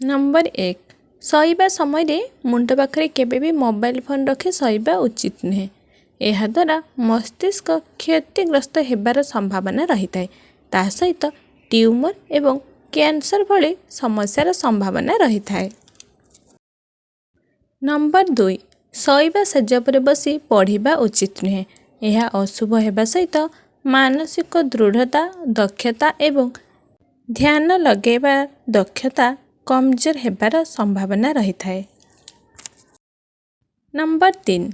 Number 1, ଶୋଇବା ସମୟରେ ମୁଣ୍ଡ ପାଖରେ କେବେ ବି ମୋବାଇଲ ଫୋନ୍ ରଖି ଶୋଇବା ଉଚିତ ନୁହେଁ। ଏହାଦ୍ୱାରା ମସ୍ତିଷ୍କ କ୍ଷତିଗ୍ରସ୍ତ ହେବାର ସମ୍ଭାବନା ରହିଥାଏ। ତା ସହିତ ଟ୍ୟୁମର ଏବଂ କ୍ୟାନ୍ସର ଭଳି ସମସ୍ୟାର ସମ୍ଭାବନା ରହିଥାଏ। ନମ୍ବର 2, ଶୋଇବା ଶେଯ ଉପରେ ବସି ପଢ଼ିବା ଉଚିତ ନୁହେଁ। ଏହା ଅଶୁଭ ହେବା ସହିତ ମାନସିକ ଦୃଢ଼ତା, ଦକ୍ଷତା ଏବଂ ଧ୍ୟାନ ଲଗାଇବା ଦକ୍ଷତା କମଜୋର ହେବାର ସମ୍ଭାବନା ରହିଥାଏ। ନମ୍ବର 3,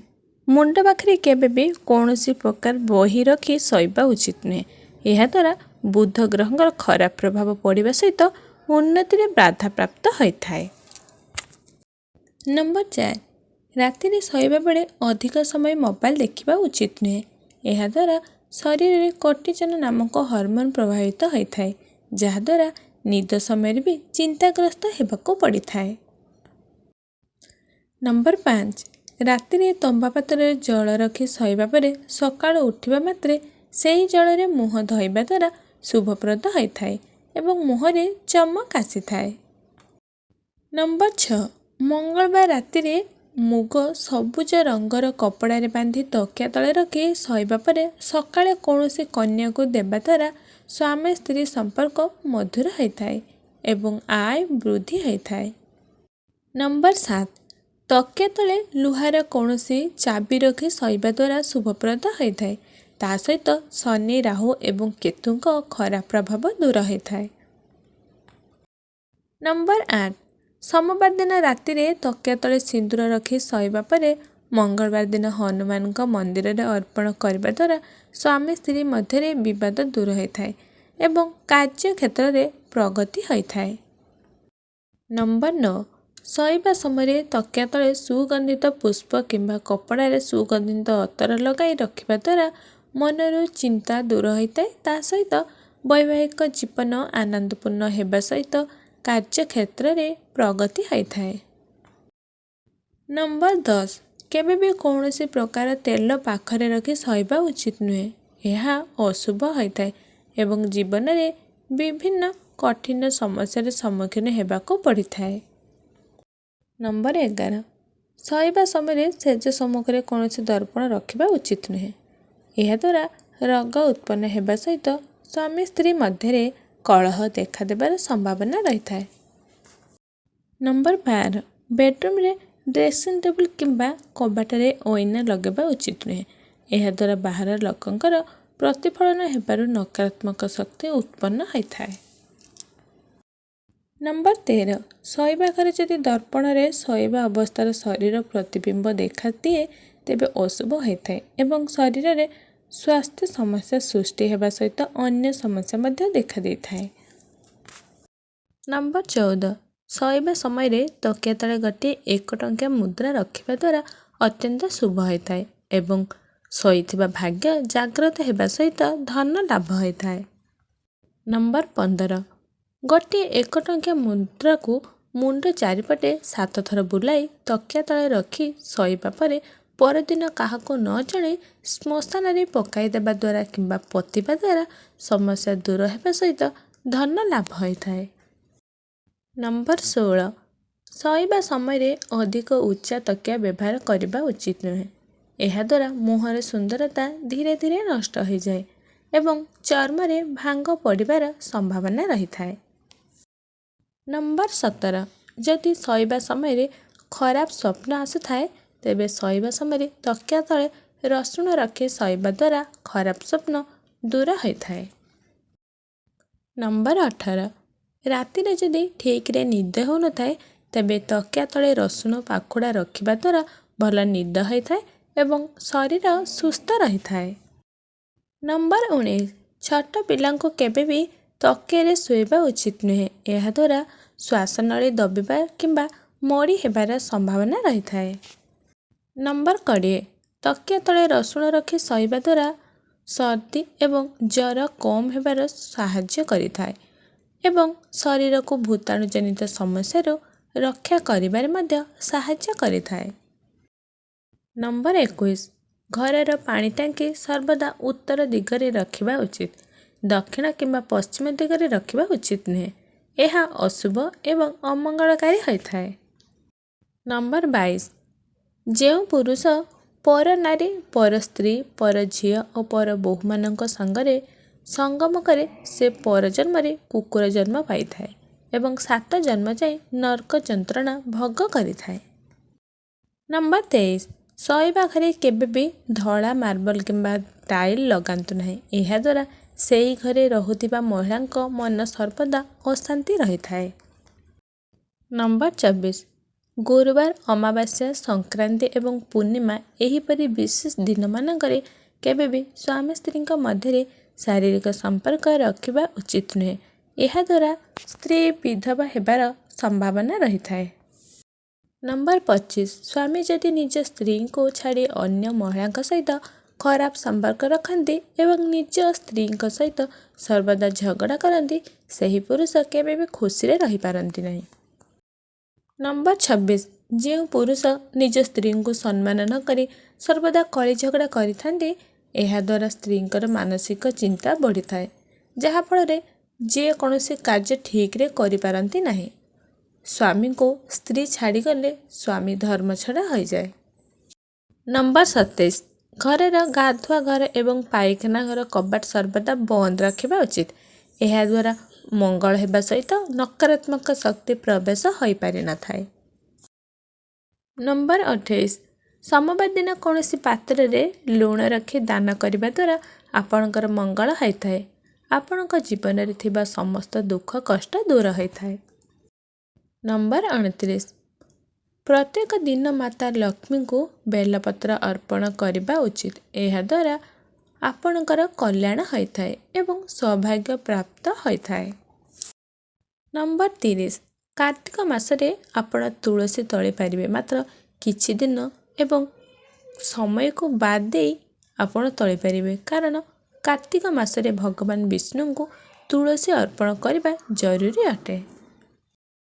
ମୁଣ୍ଡ ପାଖରେ କେବେ ବି କୌଣସି ପ୍ରକାର ବହି ରଖି ଶୋଇବା ଉଚିତ ନୁହେଁ। ଏହାଦ୍ୱାରା ବୁଧ ଗ୍ରହଙ୍କର ଖରାପ ପ୍ରଭାବ ପଡ଼ିବା ସହିତ ଉନ୍ନତିରେ ବାଧାପ୍ରାପ୍ତ ହୋଇଥାଏ। ନମ୍ବର 4, ରାତିରେ ଶୋଇବା ବେଳେ ଅଧିକ ସମୟ ମୋବାଇଲ ଦେଖିବା ଉଚିତ ନୁହେଁ। ଏହାଦ୍ୱାରା ଶରୀରରେ କର୍ଟିଜନ ନାମକ ହରମୋନ୍ ପ୍ରଭାବିତ ହୋଇଥାଏ, ଯାହାଦ୍ୱାରା ନିଦ ସମୟରେ ବି ଚିନ୍ତାଗ୍ରସ୍ତ ହେବାକୁ ପଡ଼ିଥାଏ। ନମ୍ବର 5, ରାତିରେ ତମ୍ବା ପାତ୍ରରେ ଜଳ ରଖି ଶୋଇବା ପରେ ସକାଳୁ ଉଠିବା ମାତ୍ରେ ସେହି ଜଳରେ ମୁହଁ ଧୋଇବା ଦ୍ୱାରା ଶୁଭପ୍ରଦ ହୋଇଥାଏ ଏବଂ ମୁହଁରେ ଚମକ ଆସିଥାଏ। ନମ୍ବର 6, ମଙ୍ଗଳବାର ରାତିରେ ମୁଗ ସବୁଜ ରଙ୍ଗର କପଡ଼ାରେ ବାନ୍ଧି ତକିଆ ତଳେ ରଖି ଶୋଇବା ପରେ ସକାଳେ କୌଣସି କନ୍ୟାକୁ ଦେବା ଦ୍ୱାରା ସ୍ୱାମୀ ସ୍ତ୍ରୀ ସମ୍ପର୍କ ମଧୁର ହୋଇଥାଏ ଏବଂ ଆୟ ବୃଦ୍ଧି ହୋଇଥାଏ। ନମ୍ବର 7, ତକିଆ ତଳେ ଲୁହାର କୌଣସି ଚାବି ରଖି ଶୋଇବା ଦ୍ୱାରା ଶୁଭପ୍ରଦ ହୋଇଥାଏ। ତା ସହିତ ଶନି, ରାହୁ ଏବଂ କେତୁଙ୍କ ଖରାପ ପ୍ରଭାବ ଦୂର ହୋଇଥାଏ। ନମ୍ବର 8, ସୋମବାର ଦିନ ରାତିରେ ତକିଆ ତଳେ ସିନ୍ଦୁର ରଖି ଶୋଇବା ପରେ ମଙ୍ଗଳବାର ଦିନ ହନୁମାନଙ୍କ ମନ୍ଦିରରେ ଅର୍ପଣ କରିବା ଦ୍ୱାରା ସ୍ୱାମୀ ସ୍ତ୍ରୀ ମଧ୍ୟରେ ବିବାଦ ଦୂର ହୋଇଥାଏ ଏବଂ କାର୍ଯ୍ୟକ୍ଷେତ୍ରରେ ପ୍ରଗତି ହୋଇଥାଏ। ନମ୍ବର 9, ଶୋଇବା ସମୟରେ ତକିଆ ତଳେ ସୁଗନ୍ଧିତ ପୁଷ୍ପ କିମ୍ବା କପଡ଼ାରେ ସୁଗନ୍ଧିତ ଅତର ଲଗାଇ ରଖିବା ଦ୍ୱାରା ମନରୁ ଚିନ୍ତା ଦୂର ହୋଇଥାଏ। ତା ସହିତ ବୈବାହିକ ଜୀବନ ଆନନ୍ଦପୂର୍ଣ୍ଣ ହେବା ସହିତ କାର୍ଯ୍ୟକ୍ଷେତ୍ରରେ ପ୍ରଗତି ହୋଇଥାଏ। ନମ୍ବର 10, କେବେ ବି କୌଣସି ପ୍ରକାର ତେଲ ପାଖରେ ରଖି ଶୋଇବା ଉଚିତ ନୁହେଁ। ଏହା ଅଶୁଭ ହୋଇଥାଏ ଏବଂ ଜୀବନରେ ବିଭିନ୍ନ କଠିନ ସମସ୍ୟାର ସମ୍ମୁଖୀନ ହେବାକୁ ପଡ଼ିଥାଏ। ନମ୍ବର 11, ଶୋଇବା ସମୟରେ ଶେଯ ସମ୍ମୁଖରେ କୌଣସି ଦର୍ପଣ ରଖିବା ଉଚିତ ନୁହେଁ। ଏହାଦ୍ୱାରା ରୋଗ ଉତ୍ପନ୍ନ ହେବା ସହିତ ସ୍ୱାମୀ ସ୍ତ୍ରୀ ମଧ୍ୟରେ କଳହ ଦେଖାଦେବାର ସମ୍ଭାବନା ରହିଥାଏ। ନମ୍ବର 12, ବେଡ଼ରୁମ୍ରେ ଡ୍ରେସିଂ ଟେବୁଲ୍ କିମ୍ବା କବାଟରେ ଅଇନା ଲଗାଇବା ଉଚିତ ନୁହେଁ। ଏହାଦ୍ୱାରା ବାହାର ଲୋକଙ୍କର ପ୍ରତିଫଳନ ହେବାରୁ ନକାରାତ୍ମକ ଶକ୍ତି ଉତ୍ପନ୍ନ ହୋଇଥାଏ। ନମ୍ବର 13, ଶୋଇବା ଘରେ ଯଦି ଦର୍ପଣରେ ଶୋଇବା ଅବସ୍ଥାର ଶରୀର ପ୍ରତିବିମ୍ବ ଦେଖାଦିଏ, ତେବେ ଅଶୁଭ ହୋଇଥାଏ ଏବଂ ଶରୀରରେ ସ୍ୱାସ୍ଥ୍ୟ ସମସ୍ୟା ସୃଷ୍ଟି ହେବା ସହିତ ଅନ୍ୟ ସମସ୍ୟା ମଧ୍ୟ ଦେଖାଦେଇଥାଏ। ନମ୍ବର 14, ଶୋଇବା ସମୟରେ ତକିଆ ତଳେ ଗୋଟିଏ 1 ଟଙ୍କିଆ ମୁଦ୍ରା ରଖିବା ଦ୍ୱାରା ଅତ୍ୟନ୍ତ ଶୁଭ ହୋଇଥାଏ ଏବଂ ଶୋଇଥିବା ଭାଗ୍ୟ ଜାଗ୍ରତ ହେବା ସହିତ ଧନ ଲାଭ ହୋଇଥାଏ। ନମ୍ବର 15, ଗୋଟିଏ 1 ଟଙ୍କିଆ ମୁଦ୍ରାକୁ ମୁଣ୍ଡ ଚାରିପଟେ 7 ଥର ବୁଲାଇ ତକିଆ ତଳେ ରଖି ଶୋଇବା ପରେ ପରଦିନ କାହାକୁ ନ ଜଣାଇ ଶ୍ମଶାନରେ ପକାଇ ଦେବା ଦ୍ୱାରା କିମ୍ବା ପୋତିବା ଦ୍ୱାରା ସମସ୍ୟା ଦୂର ହେବା ସହିତ ଧନ ଲାଭ ହୋଇଥାଏ। ନମ୍ବର 16, ଶୋଇବା ସମୟରେ ଅଧିକ ଉଚ୍ଚା ତକିଆ ବ୍ୟବହାର କରିବା ଉଚିତ ନୁହେଁ। ଏହାଦ୍ୱାରା ମୁହଁର ସୁନ୍ଦରତା ଧୀରେ ଧୀରେ ନଷ୍ଟ ହୋଇଯାଏ ଏବଂ ଚର୍ମରେ ଭାଙ୍ଗ ପଡ଼ିବାର ସମ୍ଭାବନା ରହିଥାଏ। ନମ୍ବର 17, ଯଦି ଶୋଇବା ସମୟରେ ଖରାପ ସ୍ୱପ୍ନ ଆସୁଥାଏ, ତେବେ ଶୋଇବା ସମୟରେ ତକିଆ ତଳେ ରସୁଣ ରଖି ଶୋଇବା ଦ୍ୱାରା ଖରାପ ସ୍ୱପ୍ନ ଦୂର ହୋଇଥାଏ। ନମ୍ବର 18, ରାତିରେ ଯଦି ଠିକ୍ରେ ନିଦ ହେଉନଥାଏ, ତେବେ ତକିଆ ତଳେ ରସୁଣ ପାଖୁଡ଼ା ରଖିବା ଦ୍ୱାରା ଭଲ ନିଦ ହୋଇଥାଏ ଏବଂ ଶରୀର ସୁସ୍ଥ ରହିଥାଏ। ନମ୍ବର 19, ଛୋଟ ପିଲାଙ୍କୁ କେବେ ବି ତକିଆରେ ଶୋଇବା ଉଚିତ ନୁହେଁ। ଏହାଦ୍ୱାରା ଶ୍ୱାସନଳୀ ଦବିବା କିମ୍ବା ମୋଡ଼ି ହେବାର ସମ୍ଭାବନା ରହିଥାଏ। ନମ୍ବର 20, ତକିଆ ତଳେ ରସୁଣ ରଖି ଶୋଇବା ଦ୍ୱାରା ସର୍ଦ୍ଦି ଏବଂ ଜ୍ୱର କମ୍ ହେବାର ସାହାଯ୍ୟ କରିଥାଏ ଏବଂ ଶରୀରକୁ ଭୂତାଣୁ ଜନିତ ସମସ୍ୟାରୁ ରକ୍ଷା କରିବାରେ ମଧ୍ୟ ସାହାଯ୍ୟ କରିଥାଏ। ନମ୍ବର 21, ଘରର ପାଣି ଟାଙ୍କି ସର୍ବଦା ଉତ୍ତର ଦିଗରେ ରଖିବା ଉଚିତ। ଦକ୍ଷିଣ କିମ୍ବା ପଶ୍ଚିମ ଦିଗରେ ରଖିବା ଉଚିତ ନୁହେଁ। ଏହା ଅଶୁଭ ଏବଂ ଅମଙ୍ଗଳକାରୀ ହୋଇଥାଏ। ନମ୍ବର 22, ଯେଉଁ ପୁରୁଷ ପର ନାରୀ, ପର ସ୍ତ୍ରୀ, ପର ଝିଅ ଓ ପର ବୋହୂମାନଙ୍କ ସାଙ୍ଗରେ ସଙ୍ଗମ କରେ, ସେ ପର ଜନ୍ମରେ କୁକୁର ଜନ୍ମ ପାଇଥାଏ ଏବଂ 7 ଜନ୍ମ ଯାଏ ନର୍କ ଯନ୍ତ୍ରଣା ଭୋଗ କରିଥାଏ। ନମ୍ବର 23, ଶୋଇବା ଘରେ କେବେ ବି ଧଳା ମାର୍ବଲ କିମ୍ବା ଟାଇଲ୍ ଲଗାନ୍ତୁ ନାହିଁ। ଏହାଦ୍ୱାରା ସେହି ଘରେ ରହୁଥିବା ମହିଳାଙ୍କ ମନ ସର୍ବଦା ଅଶାନ୍ତି ରହିଥାଏ। ନମ୍ବର 24, ଗୁରୁବାର, ଅମାବାସ୍ୟା, ସଂକ୍ରାନ୍ତି ଏବଂ ପୂର୍ଣ୍ଣିମା ଏହିପରି ବିଶେଷ ଦିନମାନଙ୍କରେ କେବେ ବି ସ୍ୱାମୀ ସ୍ତ୍ରୀଙ୍କ ମଧ୍ୟରେ ଶାରୀରିକ ସମ୍ପର୍କ ରଖିବା ଉଚିତ ନୁହେଁ। ଏହାଦ୍ୱାରା ସ୍ତ୍ରୀ ବିଧବା ହେବାର ସମ୍ଭାବନା ରହିଥାଏ। ନମ୍ବର 25, ସ୍ୱାମୀ ଯଦି ନିଜ ସ୍ତ୍ରୀଙ୍କୁ ଛାଡ଼ି ଅନ୍ୟ ମହିଳାଙ୍କ ସହିତ ଖରାପ ସମ୍ପର୍କ ରଖନ୍ତି ଏବଂ ନିଜ ସ୍ତ୍ରୀଙ୍କ ସହିତ ସର୍ବଦା ଝଗଡ଼ା କରନ୍ତି, ସେହି ପୁରୁଷ କେବେ ବି ଖୁସିରେ ରହିପାରନ୍ତି ନାହିଁ। ନମ୍ବର 26, ଯେଉଁ ପୁରୁଷ ନିଜ ସ୍ତ୍ରୀଙ୍କୁ ସମ୍ମାନ ନ କରି ସର୍ବଦା କଳି ଝଗଡ଼ା କରିଥାନ୍ତି, ଏହାଦ୍ୱାରା ସ୍ତ୍ରୀଙ୍କର ମାନସିକ ଚିନ୍ତା ବଢ଼ିଥାଏ, ଯାହାଫଳରେ ଯେକୌଣସି କାର୍ଯ୍ୟ ଠିକ୍ରେ କରିପାରନ୍ତି ନାହିଁ। ସ୍ୱାମୀଙ୍କୁ ସ୍ତ୍ରୀ ଛାଡ଼ିଗଲେ ସ୍ୱାମୀ ଧର୍ମ ଛଡ଼ା ହୋଇଯାଏ। ନମ୍ବର 27, ଘରର ଗାଧୁଆ ଘର ଏବଂ ପାଇଖାନା ଘର କବାଟ ସର୍ବଦା ବନ୍ଦ ରଖିବା ଉଚିତ। ଏହାଦ୍ୱାରା ମଙ୍ଗଳ ହେବା ସହିତ ନକାରାତ୍ମକ ଶକ୍ତି ପ୍ରବେଶ ହୋଇପାରିନଥାଏ। ନମ୍ବର 28, ସୋମବାର ଦିନ କୌଣସି ପାତ୍ରରେ ଲୁଣ ରଖି ଦାନ କରିବା ଦ୍ୱାରା ଆପଣଙ୍କର ମଙ୍ଗଳ ହୋଇଥାଏ। ଆପଣଙ୍କ ଜୀବନରେ ଥିବା ସମସ୍ତ ଦୁଃଖ କଷ୍ଟ ଦୂର ହୋଇଥାଏ। ନମ୍ବର 29, ପ୍ରତ୍ୟେକ ଦିନ ମାତା ଲକ୍ଷ୍ମୀଙ୍କୁ ବେଲପତ୍ର ଅର୍ପଣ କରିବା ଉଚିତ। ଏହାଦ୍ୱାରା ଆପଣଙ୍କର କଲ୍ୟାଣ ହୋଇଥାଏ ଏବଂ ସୌଭାଗ୍ୟ ପ୍ରାପ୍ତ ହୋଇଥାଏ। ନମ୍ବର 30, କାର୍ତ୍ତିକ ମାସରେ ଆପଣ ତୁଳସୀ ତୋଳି ପାରିବେ, ମାତ୍ର କିଛି ଦିନ ଏବଂ ସମୟକୁ ବାଦ ଦେଇ ଆପଣ ତୋଳି ପାରିବେ, କାରଣ କାର୍ତ୍ତିକ ମାସରେ ଭଗବାନ ବିଷ୍ଣୁଙ୍କୁ ତୁଳସୀ ଅର୍ପଣ କରିବା ଜରୁରୀ ଅଟେ।